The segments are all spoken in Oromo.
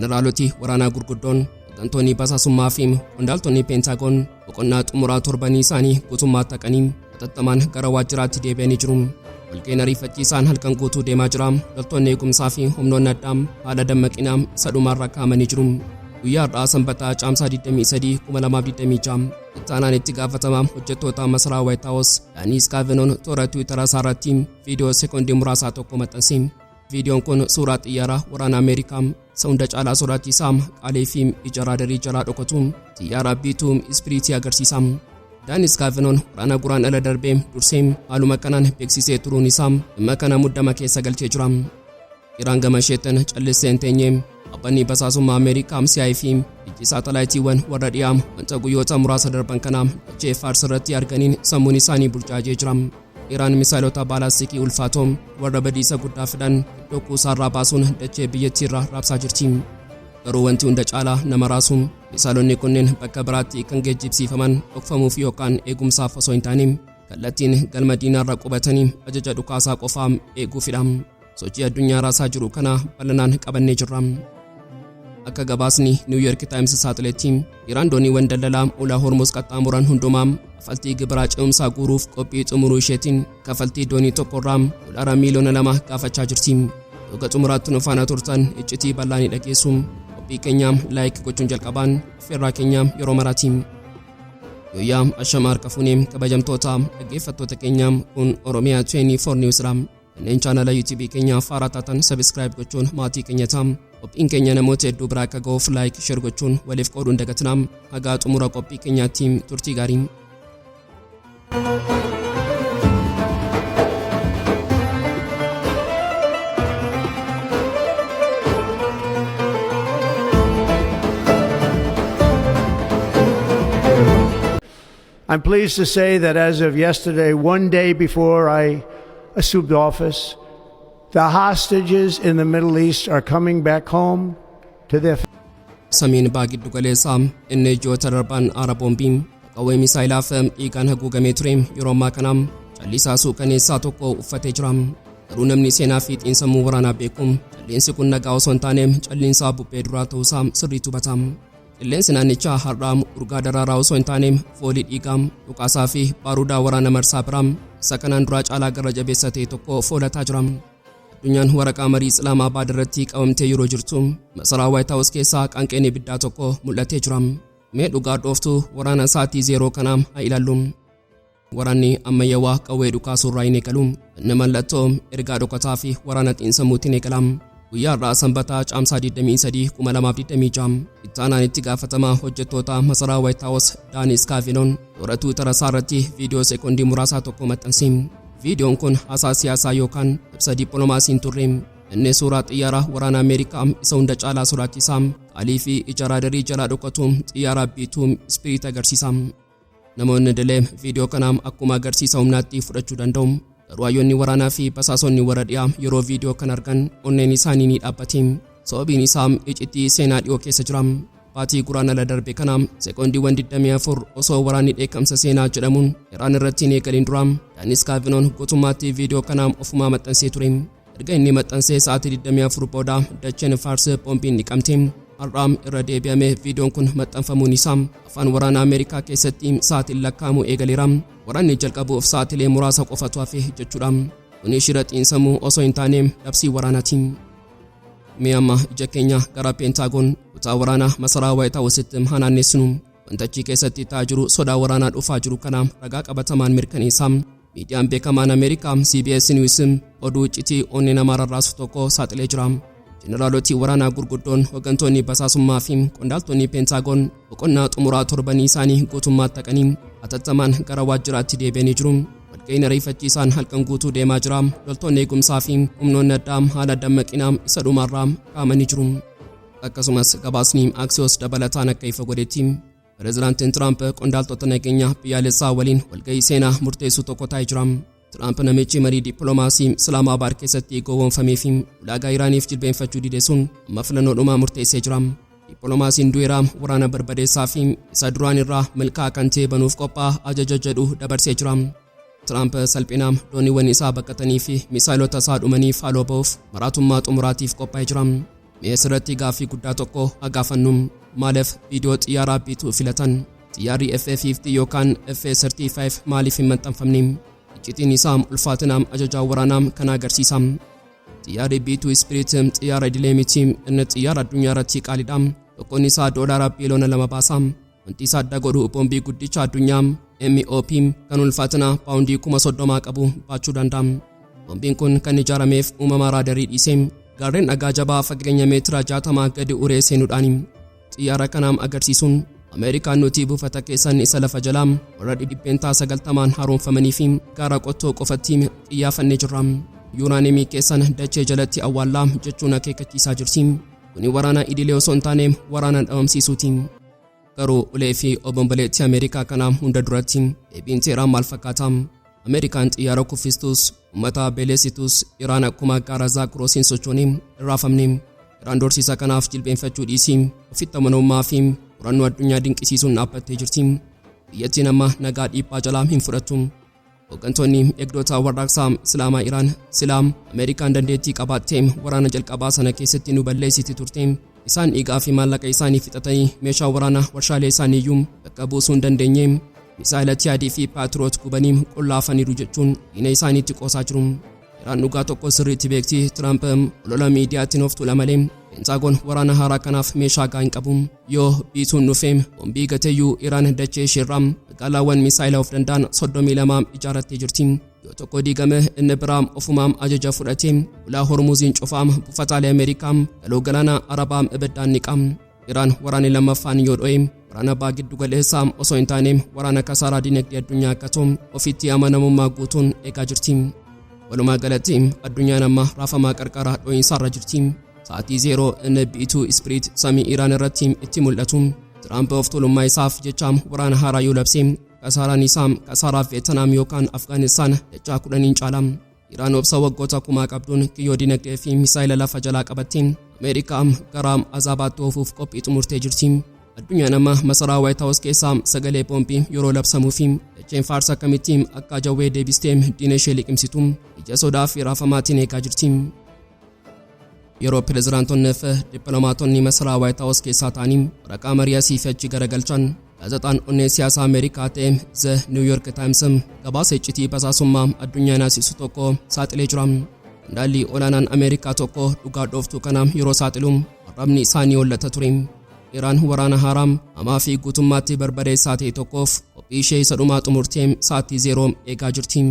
Jeneraaloti waraanaa gurguddoon, hooggantoonni basaasummaa fi qondaaltonni Peentaagoon boqonnaa xumuraa torbanii isaanii guutummaatti haqanii hatattamaan gara waajjiraatti deebi'anii jiru. Walga'iin ariifachiisaan halkan guutuu deemaa jira. Loltoonni eegumsaa fi humnoonni addaa haala dammaqinaa isa dhumaarra kaa'amanii jiru. Guyyaa har'aa Sanbataa Caamsaa 23, 2026, itti aanaan itti gaafatamaa hojjettoota masaraa White House Daanii Iskaavenoon toora Tiwiitara isaa irratti viidiyoo sekoondii muraasaa tokko maxxanse. Viidiyoon kun suuraa xiyyaara waraana Ameerikaa isa hunda caalaa sodaachisaa, qaalii fi ija raadarii jalaa dhokatu, xiyyaara B-2 Ispiriitii agarsiisa. Daan Iskaavenoon waraana Guraandhala darbee dursee haaluma kanaan beeksisee turuun isaa dhimma kana muddama keessa galchee jira. Iraan gama isheetiin callistee hin teenye. Dhaabbanni basaasummaa Ameerikaa CIA fi ijji saatalaayitiiwwan warra dhiyaa wanta guyyoota muraasa darban kana dachee Faars irratti arganiin sammuun isaanii burjaajee jira. Iraan misaayilota baalaastikii ulfaatoo warra badiisa guddaa fidan iddoo kuusaarraa baasuun dachee biyyattiirra raabsaa jirti. Garuu wanti hunda caalaa nama raasu, misaayilonni kunneen bakka biraatti kan geejjibsiifaman dhokfamuuf yookaan eegumsaaf osoo hin taane, kallattiin galma diinaarra qubatanii ajaja dhukaasaa qofaa eeguufidha. Sochii addunyaa raasaa jiru kana bal'inaan qabannee jirra. Akka gabaasni New York Times saaxiletti, Iraan dooniiwwan daldalaa ulaa Hormuz qaxxaamuran hundumaa kafaltii gibiraa ce'umsaa guuruuf qophii xumuruu isheetiin kafaltii doonii tokkorraa $2 miiliyoona gaafachaa jirti. Hanga xumuraatti nu faana turtan iccitii bal'aa ni dhageessu. Qophii keenya like gochuun jalqabaan affeerraa keenya yeroo maraati. Yooyyaa, ashama harka fuunee, kabajamtoota dhaggeeffattoota keenya, kun Oromiyaa 24 News dha. Kanneen chaanala YouTube keenyaaf haaraa taatan subscribe gochuun maatii keenya ta'a. Qophiin keenya namoota hedduu biraa akka ga'uuf like, share gochuun waliif qooduun dagatinaa. Hagaa xumura qophii keenyaatti turtii gaarii. I'm pleased to say that as of yesterday, one day before I assumed office, the hostages in the Middle East are coming back home to their Samiin baha giddu galeessaa inni ji'oota darban aara boombii, qawwee misaayilaaf dhiigaan haguugamee ture yeroo ammaa kana callisaa suukaneessaa tokko uffatee jira. Garuu namni seenaa fi xiinsammuu waraanaa beeku calleensi kun nagaa osoo hin taane calliinsaa bubbee duraa ta'uusaa sirriitti hubata. Qilleensi naannichaa har'aa urgaa daraaraa osoo hin taane foolii dhiigaa, dhukaasaa fi baarudaa waraana marsaa biraa isa kanaan duraa caalaa gara jabeessa ta'e tokko foolataa jira. Addunyaan waraqaa marii Islaamaabad irratti qabamtee yeroo jirtu, masaraa White House keessaa qaanqeen ibiddaa tokko mul'atee jira. Mee dhugaa dhooftuu waraana sa'aatii zeeroo kanaa haa ilaallu. Waraanni ammayyaawaa qawwee dhukaasuurraa hin eegalu. Inni mallattoo, ergaa dhokataa fi waraana xiinsammuutiin eegala. Guyyaa har'aa Sanbataa Caamsaa 23, 2026, itti aanaan itti gaafatamaa hojjettoota masaraa White House Daan Iskaavinoon toora Tiwiitara isaa irratti viidiyoo sekoondii muraasaa tokko maxxanse. Viidiyoon kun haasaa siyaasaa yookaan ibsa dippiloomaasii hin turre. Inni suuraa xiyyaara waraana Ameerikaa isa hunda caalaa sodaachisaa, qaalii fi ija raadarii jalaa dhokatu, xiyyaara B-2 Spirit agarsiisa. Namoonni idilee viidiyoo kana akkuma agarsiisa humnaatti fudhachuu danda'u. Garuu hayyoonni waraanaa fi basaasonni warra dhiyaa yeroo viidiyoo kana argan onneen isaanii ni dhaabbate. Sababiin isaa iccitii seenaa dhiyoo keessa jira. Baatii Guraandhala darbe kana, sekoondiiwwan 24 osoo waraanni dheekkamsa seenaa jedhamuun Iraan irratti hin eegalin dura, Daanis Kaavinoon guutummaatti viidiyoo kana ofumaa maxxansee ture. Erga inni maxxansee sa'aatii 24 booda dacheen Faars boombiin dhiqamte. Har'a irra deebi'amee viidiyoon kun maxxanfamuun isaa afaan waraana Ameerikaa keessatti sa'aatiin lakkaa'amuu eegaleera. Waraanni jalqabuuf sa'aatilee muraasa qofatu hafe jechuudha. Kuni shira xiinsammuu osoo hin taane labsii waraanaati. Mee amma ija keenya gara Peentaagoon, kutaa waraanaa masaraa White Houseitti haa naanneessinu. Wanta achi keessatti ta'aa jiru sodaa waraanaa dhufaa jiru kana ragaa qabatamaan mirkaneessa. Miidiyaan beekamaan Ameerikaa CBS News oduu iccitii onnee namaa rarraasu tokko saaxilee jira. Jeneraaloti waraanaa gurguddoon, hooggantoonni basaasummaa fi qondaaltonni Peentaagoon boqonnaa xumuraa torbanii isaanii guutummaatti haqanii hatattamaan gara waajjiraatti deebi'anii jiru. Walga'iin ariifachiisaan halkan guutuu deemaa jira. Loltoonni eegumsaa fi humnoonni addaa haala dammaqinaa isa dhumaarraa kaa'amanii jiru. Akkasumas gabaasni Axios dabalataan akka ifa godhetti, Pireezidaantiin Tiraamp qondaaltota nageenya biyyaalessaa waliin walga'ii seenaa murteessuu tokko taa'ee jira. Tiraamp, namichi marii dippiloomaasii Islaamaabad keessatti gowwoomfamee fi ulaagaa Iraaniif jilbeenfachuu dide sun, amma filannoodhumaa murteessee jira. Dippiloomaasiin du'eera, waraana barbadeessaa fi isa duraan irraa milkaa'aa kan ta'e banuuf qophaa ajaja jedhu dabarsee jira. Tiraamp salphina dooniiwwan isaa baqatanii fi misaayilota isaa dhumaniif haaloo ba'uuf maraatummaa xumuraatiif qophaa'ee jira. Mee asirratti gaaffii guddaa tokko haa gaafannu. Maaliif viidiyoo xiyyaaraa B2 filatan? Xiyyaarri FA-50 yookaan FA-35 maaliif hin maxxanfamne? Iccitiin isaa ulfaatina ajajaa waraanaa kana agarsiisa. Xiyyaarri B2 Spirit xiyyaara idilee miti, inni xiyyaara addunyaa irratti qaaliidha. Tokkoon isaa $2 biiliyoona baasa. Wanti isa adda godhu boombii guddicha addunyaa MOP kan ulfaatina paawundii 30,000 qabu baachuu danda'a. Boombiin kun kan ijaarameef uumama raadarii dhiisee gaarreen dhagaa jabaa fageenya meetira 60 gadi uree seenuudhaani. Xiyyaara kanaam agarsiisuun Ameerikaan nuti buufata keessan isa lafa jalaa warra 90% haaromfamanii fi gaara qottoo qofatti xiyyaafannee jirra. Yuuraaniyeemii keessan dachee jalatti awwaallaa jechuun akeekkachiisaa jirti. Kuni waraana idilee osoo hin taane waraana dhabamsiisuuti. Garuu ulee fi obomboleettii Ameerikaa kana hunda duratti deebiin Teeraan maal fakkaata? Ameerikaan xiyyaara kuffistus, uummata beelessitus, Iraan akkuma gaara Zaagroosiin sochoonii hin raafamne. Iraan dorsiisa kanaaf jilbeenfachuu dhiisii ofitti amanamummaa fi murannoo addunyaa dinqisiisuun dhaabbattee jirti. Biyyattiin amma nagaa dhiibbaa jalaa hin fudhattu. Hooggantoonni eegdota warraaqsaa Islaamaa Iraan silaam Ameerikaan dandeettii qabaattee waraana jalqabaa sana keessatti nu balleessiti turte. Isaan dhiigaa fi maallaqa isaanii fixatanii meeshaa waraanaa warshaalee isaanii iyyuu bakka buusuu hin dandeenye. Misaayila Tiyaadii fi Paatriyoot gubanii qullaafaniiru jechuun diina isaaniitti qoosaa jiru. Iraan dhugaa tokko sirriitti beekti. Tiraamp olola miidiyaatiin of tuula malee Peentaagoon waraana haaraa kanaaf meeshaa gahaa hin qabu. Yoo B2n dhufe boombii gateeyyuu, Iraan dachee isheerraa magaalaawwan misaayila of danda'an 32 ijaarrattee jirti. Yoo tokko diigame, inni biraa ofumaam ajaja fudhatee ulaa Hormuuziin cufaam, buufataalee Ameerikaa galoo galaana Arabaam ibiddaan niqam. Iraan waraanni lammaffaan yoo dho'e waraana baha giddu galeessaa osoo hin taane waraana kasaaraa dinagdee addunyaa akka ta'u ofitti amanamummaa guutuun eegaa jirti. Walumaa galatti addunyaan amma raafamaa qarqara dho'iinsaarra jirti. Sa'aatii zeeroo inni B2 Spirit samii Iraan irratti itti mul'atu. Tiraamp of tuulummaa isaaf jecha waraana haaraa yoo labse, kasaaraan isaa kasaaraa Veetanaam yookaan Afgaanistaan dachaa 10n caala. Iraan obsa waggoota kumaa qabduun kiyyoo dinagdee fi misaayila lafa jalaa qabatte Ameerikaa gara azaabaatti oofuuf qophii xumurtee jirti. Addunyaan amma masaraa White House keessaa sagalee boombii yeroo labsamuu fi dacheen Faarsa akkamitti akka jawwee deebistee diina ishee liqimsitu ija sodaa fi raafamaatiin eegaa jirti. Yeroo pirezidaantonni fi dippiloomaatonni masaraa White House keessaa ta'anii waraqaa marii asii fi achi garagalchan, gaazexaan onnee siyaasaa Ameerikaa ta'e The New York Times gabaasa iccitii basaasummaa addunyaa naasisu tokko saaxilee jira. Qondaalli olaanaan Ameerikaa tokko dhugaa dhooftuu kana yeroo saaxilu arrabni isaanii hollata ture. Iraan waraana haaraa hamaa fi guutummaatti barbadeessaa ta'e tokkoof qophii ishee isa dhumaa xumurtee sa'aatii zeeroo eegaa jirti.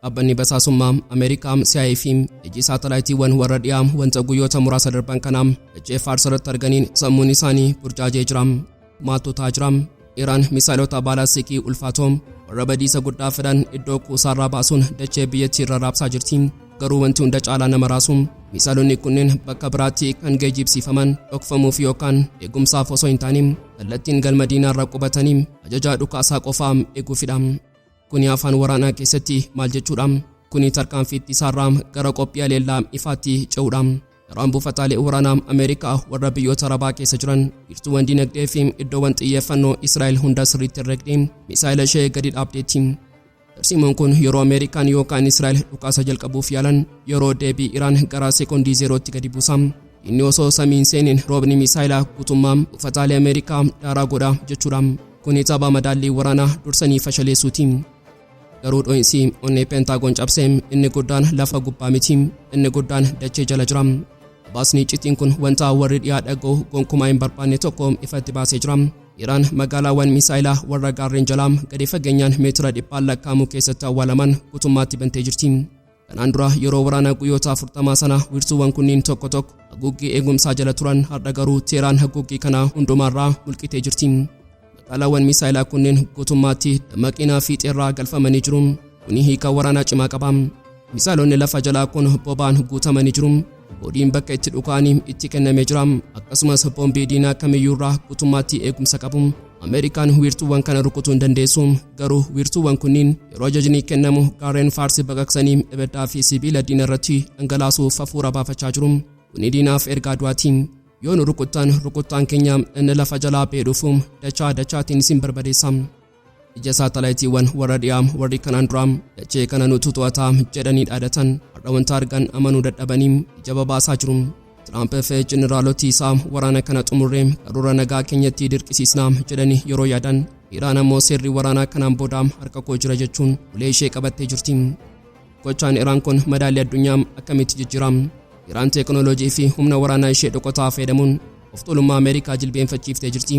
Dhaabbanni basaasummaa Ameerikaa CIA fi ijji saatalaayitiiwwan warra dhiyaa wanta guyyoota muraasa darban kana dachee Faarsa irratti arganiin sammuun isaanii burjaajee jira. Maaltu ta'aa jira? Iraan misaayilota baalaastikii ulfaatoo warra badiisa guddaa fidan iddoo kuusaarraa baasuun dachee biyyattii irra raabsaa jirti. Garuu wanti hunda caalaa nama raasu, misaayilonni kunneen bakka biraatti kan geejjibsiifaman dhokfamuuf yookaan eegumsaaf osoo hin taane kallattiin galma diinaarra qubatanii ajajaa dhukaasaa qofaa eeguufidha. Kuni afaan waraanaa keessatti maal jechuudha? Kuni tarkaanfii ittisaarraa gara qophii haleellaa ifaatti ce'uudha. Iraan buufataalee waraanaa Ameerikaa warra biyyoota Arabaa keessa jiran, wiirtuuwwan dinagdee fi iddoowwan xiyyeeffannoo Israa'el hunda sirriitti herregdee misaayila ishee gadi dhaabdeetti. Tarsiimoon kun yeroo Ameerikaan yookaan Israa'el dhukaasa jalqabuuf yaalan yeroo deebii Iraan gara sekoondii zeerootti gadi buusa. Inni osoo samiin seeniin roobni misaayilaa guutummaa buufataalee Ameerikaa daaraa godha jechuudha. Kuni tapha madaallii waraanaa dursanii fashaleessuuti. Garuu dho'insi onnee Peentaagoon cabsee inni guddaan lafa gubbaa miti, inni guddaan dachee jala jira. Gabaasni iccitiin kun wanta warri dhiyaa dhaga'u gonkumaa hin barbaanne tokko ifatti baasee jira. Iraan magaalaawwan misaayilaa warra gaarreen jalaa gadi fageenyaan meetira 100n lakkaa'amu keessatti awwaalaman guutummaatti bantee jirti. Kanaan dura yeroo waraana guyyoota 40 sana wiirtuuwwan kunniin tokko tokko haguuggii eegumsaa jala turan, har'a garuu Teeraan haguuggii kana hundumaarraa mulqitee jirti. Magaalaawwan misaayilaa kunneen guutummaatti dammaqinaa fiixeerraa galfamanii jiru. Kuni hiika waraanaa cimaa qaba. Misaayilonni lafa jalaa kun boba'aan guutamanii jiru. Koodiin bakka itti dhuka'anii itti kennamee jira. Akkasumas boombii diinaa kamiyyuurraa guutummaatti eegumsa qabu. Ameerikaan wiirtuuwwan kana rukutuu hin dandeessu. Garuu wiirtuuwwan kunniin yeroo ajajni kennamu gaarreen Faarsi baqaqsanii ibiddaa fi sibiila diina irratti dhangalaasuuf hafuura baafachaa jiru. Kuni diinaaf ergaa du'aati. Yoo nu rukuttan, rukuttaan keenya inni lafa jalaa ba'ee dhufu dachaa dachaatiin isin barbadeessa. Ija saatalaayitiiwwan warra dhiyaa warri kanaan dura dachee kana nutu to'ataa jedhanii dhaadatan har'a wanta argan amanuu dadhabanii ija babaasaa jiru. Tiraamp fi jeneraaloti isaa waraana kana xumurree karoora nagaa keenyatti dirqisiisnaa jedhanii yeroo yaadan, Iraan ammoo seerri waraanaa kanaan booda harka koo jira jechuun ulee ishee qabattee jirti. Gochaan Iraan kun madaalii addunyaa akkamitti jijjiira? Iraan teekinooloojii fi humna waraanaa ishee dhokotaa fayyadamuun of tuulummaa Ameerikaa jilbeenfachiiftee jirti.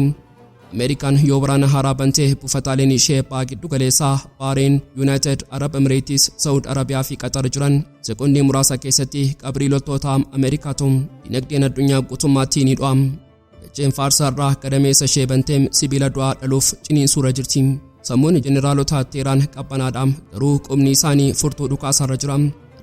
Ameerikaan yoo waraana haaraa bantee buufataaleen ishee baha giddu galeessaa, Baareen, Yuunaayitid Arab Emireetis, Saawud Arabiyaa fi Qatar jiran sekoondii muraasa keessatti qabrii loltoota Ameerikaa ta'u. Dinagdeen addunyaa guutummaatti ni du'a. Dacheen Faarsaa irraa gadameessa ishee bantee sibiila du'aa dhaluuf ciniinsuura jirti. Sammuun jeneraalota Teeraan qabbanaadha, garuu qubni isaanii furtuu dhukaasaarra jira.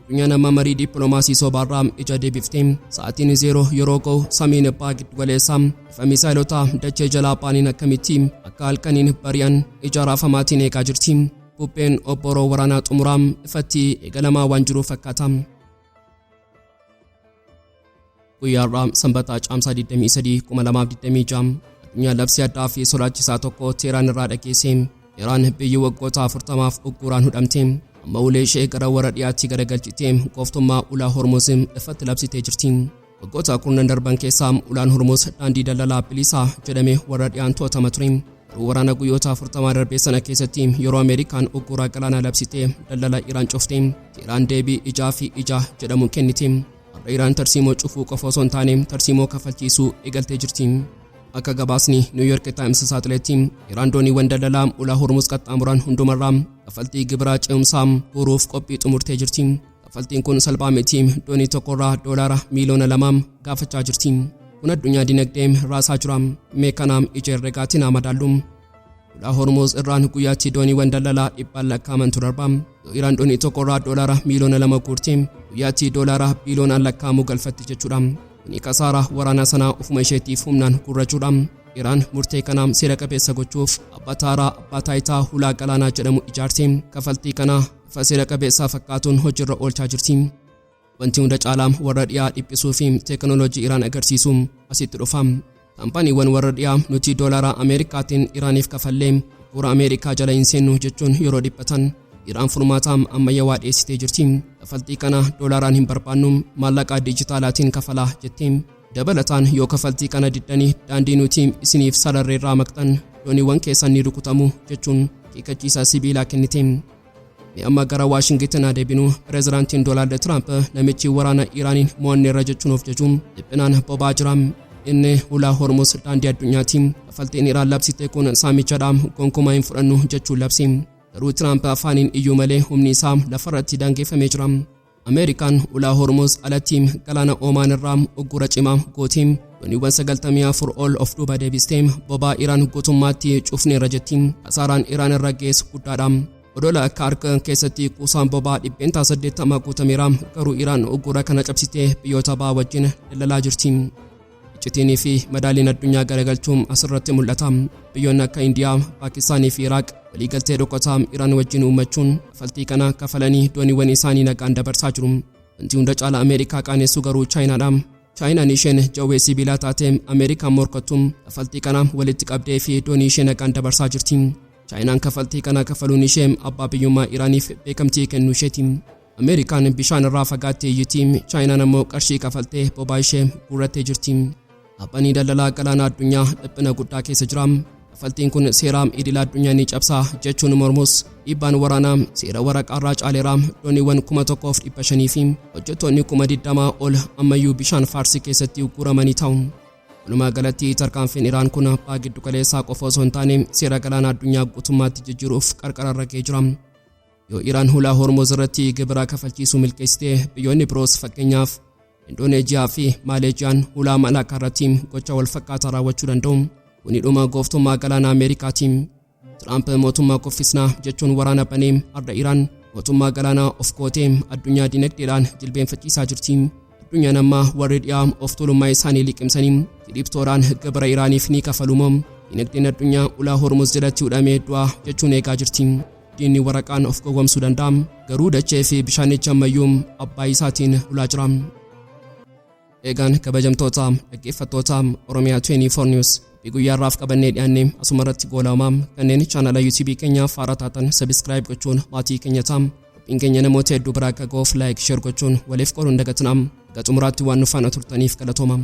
Addunyaan amma marii dippiloomaasii sobaarraa ija deebiftee sa'aatiin zeeroo yeroo ga'u samiin baha giddu galeessaa ifa misaayilota dachee jalaa baaniin akkamitti akka halkaniin bari'an ija raafamaatiin eegaa jirti. Bubbeen obboroo waraanaa xumuraa ifatti eegalamaa waan jiru fakkaata. Guyyaarraa Sanbataa Caamsaa 23 2026 addunyaa labsii addaa fi sodaachisaa tokko Teeraan irraa dhageesse. Iraan biyyi waggoota 40f ugguraan hudhamte amma ulee ishee gara warra dhiyaatti garagalchitee gooftummaa ulaa Hormuz ifatti labsitee jirti. Waggoota kurnan darban keessaa ulaan Hormuz daandii daldalaa bilisaa jedhamee warra dhiyaan to'atama ture. Garuu waraana guyyoota 40 darbee sana keessatti yeroo Ameerikaan ugguraa galaanaa labsitee daldala Iraan cufte, Teeraan deebii ijaa fi ija jedhamu kennite. Har'a Iraan tarsiimoo cufuu qofa osoo hin taane tarsiimoo kafalchiisuu eegaltee jirti. Akka gabaasni New York Times saaxiletti, Iraan dooniiwwan daldalaa ulaa Hormuz qaxxaamuran hundumarraa kaffaltii gibiraa ce'umsaa guuruuf qophii xumurtee jirti. Kaffaltiin kun salphaa miti, doonii tokkorraa $2 miiliyoona gaafachaa jirti. Kun addunyaa dinagdee raasaa jira. Mee kanaam ija herregaatiin haa madaallu. Ulaa Hormuz irraan guyyaatti dooniiwwan daldalaa dhibbaan lakkaa'amantu darba. Yoo Iraan doonii tokkorraa $2 miiliyoona guurte, guyyaatti doolaara biiliyoonaan lakkaa'amu galfatti jechuudha. Kuni kasaaraa waraanaa sanaa ofuma isheetiif humnaan gurrachuudha. Iraan murtee kana seera qabeessa gochuuf dhaabbata haaraa Abbaa Taayitaa Hulaa Galaanaa jedhamu ijaarte kafaltii kana bifa seera qabeessaa fakkaatuun hojiirra oolchaa jirti. Wanti hunda caalaa warra dhiyaa dhiphisuu fi teekinooloojii Iraan agarsiisu asitti dhufa. Kaampaaniiwwan warra dhiyaa nuti doolaara Ameerikaatiin Iraaniif kafallee bu'uura Ameerikaa jala hin seennu jechuun yeroo dhiphatan, Iraan furmaata ammayyaawaa dhiyeessitee jirti. Kafaltii kana doolaaraan hin barbaannu, maallaqa dijitaalaatiin kafalaa jetti. Dabalataan yoo kafaltii kana diddanii daandii nuti isiniif sararreerraa maqxan, dooniiwwan keessan ni rukutamu jechuun akeekkachiisa sibiilaa kennite. Mee amma gara Waashingitan adeebinu. Pireezidaantiin Doonaald Tiraamp, namichi waraana Iraaniin mo'anneerra jechuun of jaju, dhiphinaan boba'aa jira. Inni ulaa Hormuz daandii addunyaati. Kafaltiin Iraan labsite kun saamichadha, gonkumaa hin fudhannu jechuun labsi. Garuu Tiraamp afaaniin iyyuu malee humni isaa lafarratti daangeffamee jira. Ameerikaan ulaa Hormuz alatti galaana Oomaan irraa uggura cimaa gooti. Dooniiwwan 94 ol of duuba deebistee boba'aa Iraan guutummaatti cufneerra jetti. Kasaaraan Iraan irra geessu guddaadha. Odola akka harka keessatti kuusaan boba'aa 80% guutameera. Garuu Iraan uggura kana cabsitee biyyoota ba'aa wajjin daldalaa jirti. Iccitiinii fi madaaliin addunyaa garagalchuun asirratti mul'ata. Biyyoonni akka Indiyaa, Paakistaanii fi Iraaq waliigaltee dhokataa Iraan wajjin uummachuun kafaltii kana kafalanii dooniiwwan isaanii nagaan dabarsaa jiru. Wanti hunda caala Ameerikaa qaanessu garuu Chaayinaadha. Chaayinaan isheen jawwee sibiilaa taate Ameerikaan morkattu kafaltii kana walitti qabdee fi doonii ishee nagaan dabarsaa jirti. Chaayinaan kafaltii kana kafaluun ishee abbaa biyyummaa Iraaniif beekamtii kennuu isheeti. Ameerikaan bishaan irraa fagaattee iyyiti, Chaayinaan ammoo qarshii kafaltee bobaa ishee guurrattee jirti. Dhaabbanni daldalaa galaana addunyaa dhiphina guddaa keessa jira. Kafaltiin kun seera idila addunyaa ni cabsa jechuun mormus, dhiibbaan waraanaa seera waraqaarraa caaleera. Dooniiwwan 1,500 fi hojjettoonni 20,000 ol ammayyuu bishaan Faarsii keessatti guuramanii ta'u. Walumaa galatti tarkaanfiin Iraan kun abbaa giddu galeessaa qofa osoo hin taane seera galaana addunyaa guutummaatti jijjiiruuf qarqararra ga'ee jira. Yoo Iraan hulaa Hormuz irratti gibira kafalchiisuu milkeessite, biyyoonni biroos, fakkeenyaaf Indooneejiyaa fi Maaleejiyaan, hulaa Malaakaa irratti gocha wal fakkaataa raawwachuu danda'u. Kuni dhuma gooftummaa galaana Ameerikaati. Tiraamp mootummaa kuffisnaa jechuun waraana banee har'a Iraan mootummaa galaanaa of gootee addunyaa dinagdeedhaan jilbeenfachiisaa jirti. Addunyaan ammaa warri dhiyaa of tuulummaa isaanii liqimsanii kiriptoodhaan gibira Iraaniif ni kafalu moo dinagdeen addunyaa ulaa Hormuz jalatti hudhamee du'aa jechuun eegaa jirti. Diinni waraqaan of gowwomsuu danda'a. Garuu dachee fi bishaanicha ammayyuu abbaa isaatiin bulaa jira. Eegaan kabajamtoota dhaggeeffattoota Oromiyaa 24 News, qophii guyyaa irraaf qabannee dhiyaanne asuma irratti goolabama. Kanneen chaanala YouTube keenyaaf haaraa taatan subscribe gochuun maatii keenya ta'a. Qophiin keenya namoota hedduu biraa akka ga'uuf like, share gochuun waliif qooduun dagatinaa. Hanga xumuraatti waan nu faana turtaniif galatooma.